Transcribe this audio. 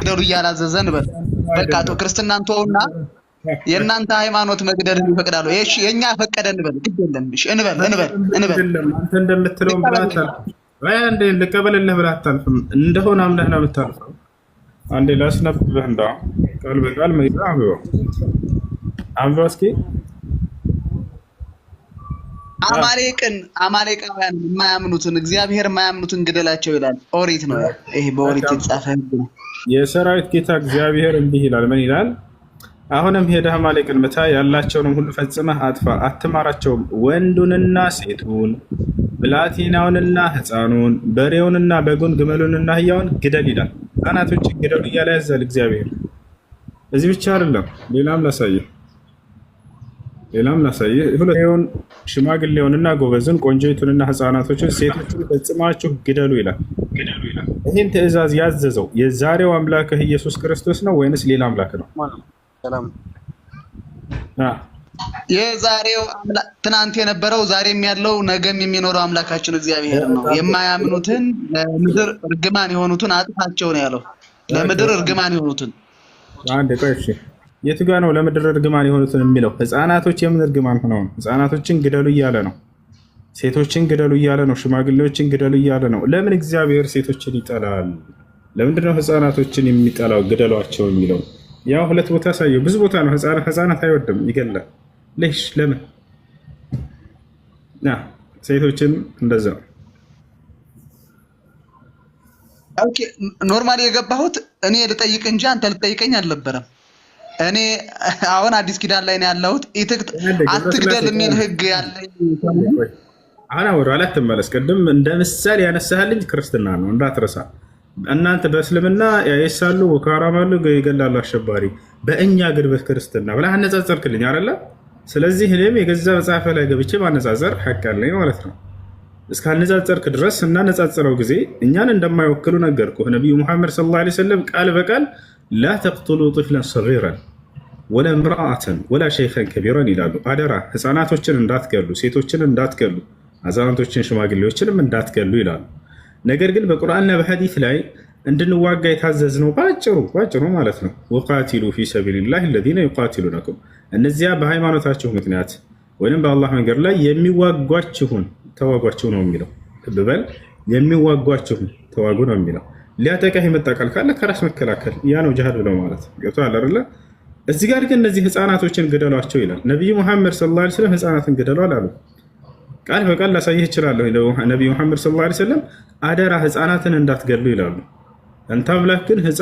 ግደሉ እያላዘዘ እንበል። በቃ ተው፣ ክርስትናን ተወውና የእናንተ ሃይማኖት መግደልን ይፈቅዳሉ። እሺ የኛ ፈቀደ እንበል፣ ግድ የለም። እሺ እንበል እንበል እንበል። አይደለም፣ አንተ እንደምትለውም ብለህ አታልፍም። ወይ አንዴ ልቀበልልህ ብለህ አታልፍም። እንደሆነ አምነህ ነው የምታልፈው። አንዴ ላስነብብህ፣ እንደው ቃል በቃል መይዛ አንብበው፣ አንብበው እስኪ። አማሌቅን፣ አማሌቃውያን የማያምኑትን፣ እግዚአብሔር የማያምኑትን ግደላቸው ይላል። ኦሪት ነው ይሄ፣ በኦሪት የተጻፈ ህግ ነው። የሰራዊት ጌታ እግዚአብሔር እንዲህ ይላል። ምን ይላል? አሁንም ሄደህ አማሌቅን ምታ፣ ያላቸውንም ሁሉ ፈጽመህ አጥፋ፣ አትማራቸውም። ወንዱንና ሴቱን፣ ብላቴናውንና ሕፃኑን፣ በሬውንና በጉን፣ ግመሉንና አህያውን ግደል ይላል። ሕፃናቶችን ግደሉ እያለ ያዛል እግዚአብሔር። እዚህ ብቻ አይደለም፣ ሌላም ላሳየህ፣ ሌላም ላሳየህ። ሁለቱን፣ ሽማግሌውንና ጎበዝን፣ ቆንጆይቱንና ሕፃናቶችን፣ ሴቶችን ፈጽማችሁ ግደሉ ይላል። ይህን ትእዛዝ ያዘዘው የዛሬው አምላክህ ኢየሱስ ክርስቶስ ነው ወይንስ ሌላ አምላክ ነው? ሰላም። የዛሬው ትናንት የነበረው፣ ዛሬም ያለው፣ ነገም የሚኖረው አምላካችን እግዚአብሔር ነው። የማያምኑትን፣ ለምድር እርግማን የሆኑትን አጥፋቸው ነው ያለው። ለምድር እርግማን የሆኑትን። አንድ ቆይ፣ እሺ፣ የቱ ጋ ነው ለምድር እርግማን የሆኑትን የሚለው? ህፃናቶች የምን እርግማን ሆነው ነው? ህፃናቶችን ግደሉ እያለ ነው። ሴቶችን ግደሉ እያለ ነው። ሽማግሌዎችን ግደሉ እያለ ነው። ለምን እግዚአብሔር ሴቶችን ይጠላል? ለምንድነው ህፃናቶችን የሚጠላው? ግደሏቸው የሚለው ያው ሁለት ቦታ ሳየው ብዙ ቦታ ነው። ህፃናት አይወድም፣ ይገላል። ليش? ለምን? ና ሴቶችን እንደዛ። Okay፣ normally የገባሁት እኔ ልጠይቅ እንጂ አንተ ልጠይቀኝ አልነበረም። እኔ አሁን አዲስ ኪዳን ላይ ነው ያለሁት። አትግደል የሚል ህግ ያለኝ አሁን ወደ ኋላ ትመለስ። ቅድም እንደ ምሳሌ ያነሳህልኝ ክርስትና ነው፣ እንዳትረሳ። እናንተ በእስልምና ያይሳሉ፣ ቦኮ ሃራም አሉ፣ ይገላሉ አሸባሪ፣ በእኛ ግን በክርስትና ብለህ አነጻጸርክልኝ አይደለ? ስለዚህ እኔም የገዛ መጽሐፍ ላይ ገብቼ ማነጻጸር ሐቅ አለኝ ማለት ነው። እስካነጻጸርክ ድረስ እናነጻጽረው ጊዜ እኛን እንደማይወክሉ ነገርኩህ። ነቢዩ ሙሐመድ صلى الله عليه وسلم ቃል በቃል لا تقتلوا طفلا صغيرا ولا امرأة ولا شيخا كبيرا ይላሉ። አደራ ህፃናቶችን እንዳትገሉ፣ ሴቶችን እንዳትገሉ፣ አዛውንቶችን ሽማግሌዎችንም እንዳትገሉ ይላሉ። ነገር ግን በቁርአንና በሐዲስ ላይ እንድንዋጋ የታዘዝነው ባጭሩ ባጭሩ ማለት ነው وقاتلوا في سبيل الله الذين يقاتلونكم፣ እነዚያ በሃይማኖታችሁ ምክንያት ወይም በአላህ መንገድ ላይ የሚዋጓችሁን ተዋጓቸው ነው የሚለው። ልብ በል፣ የሚዋጓችሁን ተዋጉ ነው የሚለው። ሊያጠቃህ የመጣ ቃል ካለ ከራስ መከላከል፣ ያ ነው ጅሃድ ብለው ማለት። ገብቶሃል አይደለ? እዚህ ጋር ግን እነዚህ ህፃናቶችን ግደሏቸው ይላል። ነቢዩ ሙሐመድ صلى الله عليه وسلم ህፃናትን ግደሉ አላሉ። ቃል በቃል ላሳይህ እችላለሁ። ነቢዩ ሙሐመድ صلى الله عليه وسلم አደራ ህፃናትን እንዳትገሉ ይላሉ። አንተ አምላክ ግን ህፃ